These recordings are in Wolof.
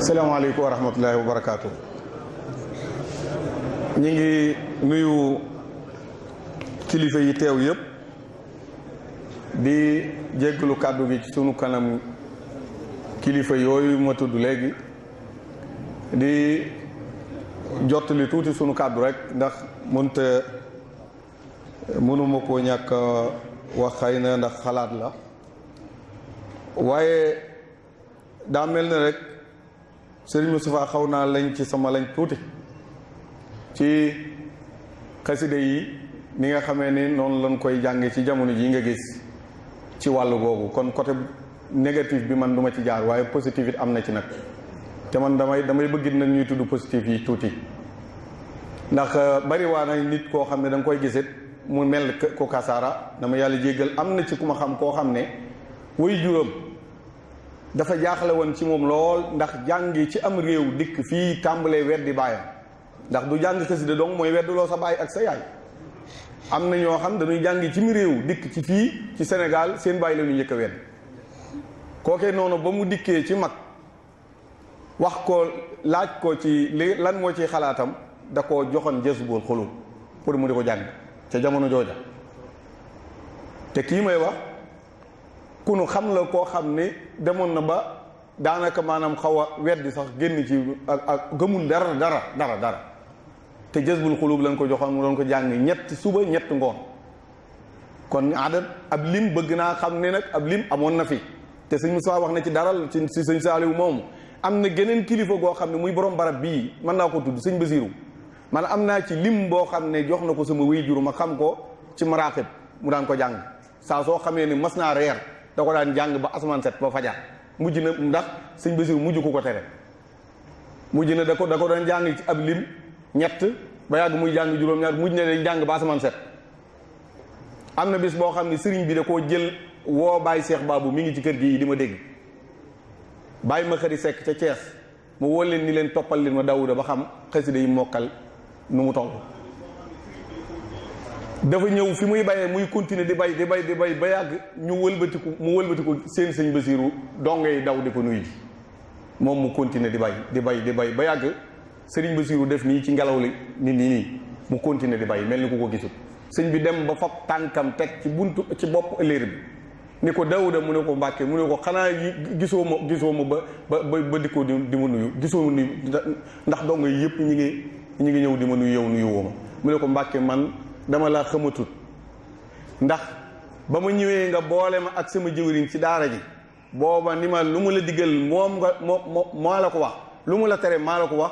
asalaamaaleykum wa rahmatullahi wa barakaatu. ñi ngi nuyu kilifa yi teew yëpp di jéggalu kàddu gi ci sunu kanam kilifa yooyu ma tudd léegi di jottali tuuti sunu kàddu rek ndax mënuma koo ñàkk wax xëy na ndax xalaat la waaye daa mel ne rek Serigne Moustapha xaw naa lañ ci sama lañ tuuti ci xasida yi ni nga xamee ni noonu lañ koy jànge ci jamono ji nga gis ci wàllu googu kon côté négatif bi man duma ci jaar waaye positif it am na ci nag te man damay bëgg nag ñuy tudd positif yi tuuti ndax bari waa na nit koo xam ne da nga koy gisit mu mel ko kasaara dama yàlla jéggal am na ci ku ma xam koo xam ne way juróom dafa jaaxle woon ci moom lool ndax jàngi ci am réew dikk fii tàmbalee weddi baayam ndax du jàng xasida donc mooy wedduloo sa baay ak sa yaay am na ñoo xam dañuy jàngi ci mi réew dikk ci fii ci Sénégal seen baay la ñu njëkk a wedd kookee noonu ba mu dikkee ci mag wax ko laaj ko ci lan moo ci xalaatam da koo joxoon Jazbul Xuluub pour mu di ko jàng ca jamono jooja te kii may wax ku nu xam la koo xam ne demoon na ba daanaka maanaam xaw a weddi sax génn ci ak gëmul dara te Jazbul Xuluub lañ ko joxoon mu doon ko jàng ñett suba ñett ngoon kon adat ab lim bëgg naa xam ne nag ab lim amoon na fi te sëñ Moussa wax na ci dara ci sëñ Saaliw moomu am na geneen kilifa goo xam ne muy borom barab bii mën naa ko tudd sëñ Basiiru man am naa ci lim boo xam ne jox na ko sama waajur ma xam ko ci maraaxib mu daan ko jàng saa soo xamee ne mas naa reer da ko daan jàng ba asamaan set ba fajar mujj na ndax sëñ Basiiru mujj ko tere mujj na da ko daan jàng ci ab lim ñett ba yàgg muy jàng juróom-ñaar mujj na day jàng ba asamaan set am na bis boo xam ne sëriñ bi da koo jël woo Baye Cheikh Babou mi ngi ci kër gi di ma dégg bàyyi ma xëri sekk ca Thiès mu woo leen ni leen toppal leen ma Daawuda ba xam xasida yi mokkal nu mu toll dafa ñëw fi muy bayee muy continuer di bay ba yàgg mu wëlbatiku seen sëñ Basiiru donge yi daw di ko nuyu ji moom mu continuer di bay ba yàgg sëriñ Basiiru def nii ci ngelaw li nii mu continuer di bay mel ni ku ko gisul sëñ bi dem ba fab tànkam teg ci buntu ci bopp ëllëg bi ni ko Daawuda mu ne ko Mbàkke mu ne ko xanaa gisoo ma ba di ko di ma nuyu gisoo ma nuyu ndax donge yi yëpp ñi ngi ñëw di ma nuyu yow nuyu woo ma mu ne ko Mbàkke man dama laa xamatut ndax ba ma ñëwee nga boole ma ak sama jëwriñ ci daara ji booba ni ma lu mu la diggal maa la ko wax lu mu la tere maa la ko wax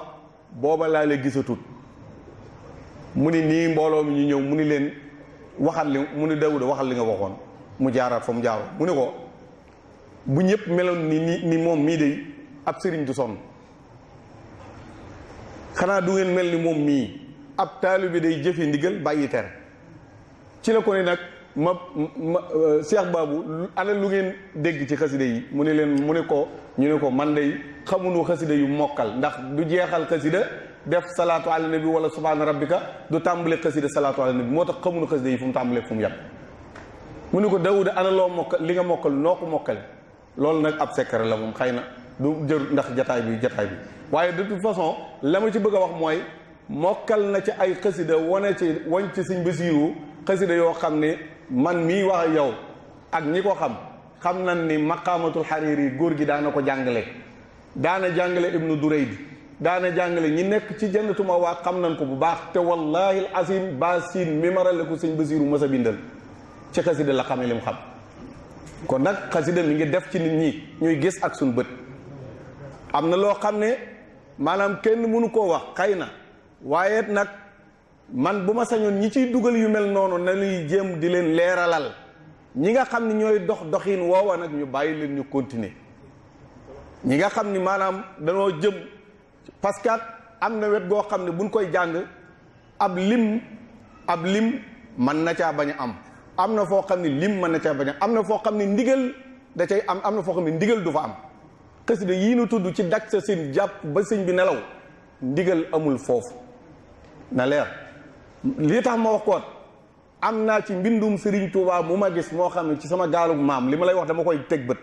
booba laa la gisatut mu ni nii mbooloo mi ñu ñëw mu ni leen waxal li mu ni Daawuda waxal li nga waxoon mu jaaraat fa mu jaaroon mu ne ko bu ñëpp meloon ni moom mii de ab sëriñ du sonn xanaa du ngeen mel ni moom mii ab taalibe bi day jëfe ndigal bàyyi tere ci la ko ne nag Cheikh Babou ana lu ngeen dégg ci xasida yi mu ne ko man day xamuñu xasida yu mokkal ndax du jeexal xasida def salaatu ala nabi wala subhaana rabbika du tàmbale xasida salaatu ala nabi moo tax xamuñu xasida yi fu mu tàmbale fu mu yàpp mu ne ko Daawuda ana loo mokkal li nga mokkal noo ko mokkale loolu nag ab secret la moom xëy na du jër ndax jataay bi waaye de toute façon la ma ci bëgg a wax mooy mokkal na ci ay xasida wañ ci sëñ Basiiru xasida yoo xam ne man mii wax yow ak ñi ko xam nañ ni maqaamatul Hariri góor gi daana ko jàngale daana jàngale Ibnu Durayd daana jàngale ñi nekk ci Jannatu Ma'wa xam nañ ko bu baax te wallahi al azim basin mi marale ko sëñ Basiiru mas a bindal ci xasida la xamee li mu xam kon nag xasida mi ngi def ci nit ñi ñuy gis ak suñ bët am na loo xam ne maanaam kenn mënu koo wax xëy na waaye nag man bu ma sañoon ñi ciy dugal yu mel noonu na ñuy jéem di leen leeralal ñi nga xam ne ñooy doxin woowa nag ñu bàyyi leen ñu continuer ñi nga xam ni maanaam danoo jëm parce que am na wet goo xam ne buñ koy jàng ab lim mën na caa bañ a am na foo xam ne lim mën na caa bañ a am na foo xam ne ndigal da cay am na foo xam ne ndigal du fa am xasida yii nu tudd ci dak sa seen jàpp ba sëñ bi nelaw ndigal amul foofu na leer li tax ma wax koot am naa ci mbindum Serigne Touba mu ma gis moo xam ne ci sama gaalug maam li ma lay wax dama koy teg bët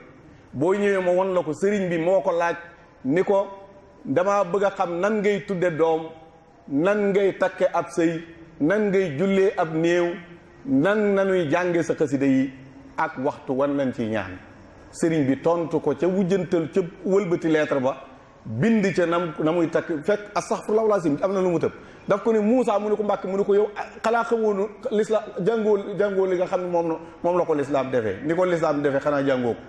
boo ñëwee ma won la ko Serigne bi moo ko laaj ni ko dama bëgg a xam nan ngay tudde doom nan ngay takke ab sëy nan ngay jullee ab néew nan nanuy jànge sa xasida yi ak waxtu wan lañ ciy ñaan sëriñ bi tontu ko ca wujjantal ca wëlbati lettre ba bind ca na muy takk fekk astaghfirullah lazim am na lu mu tëb daf ko ne Moussa mu ne ko Mbàkke mu ne ko yow xanaa xamoonu l'islam jàngoo li nga xam ne moom la ko l'islam defee ni ko l'islam defee xanaa jàngoo ko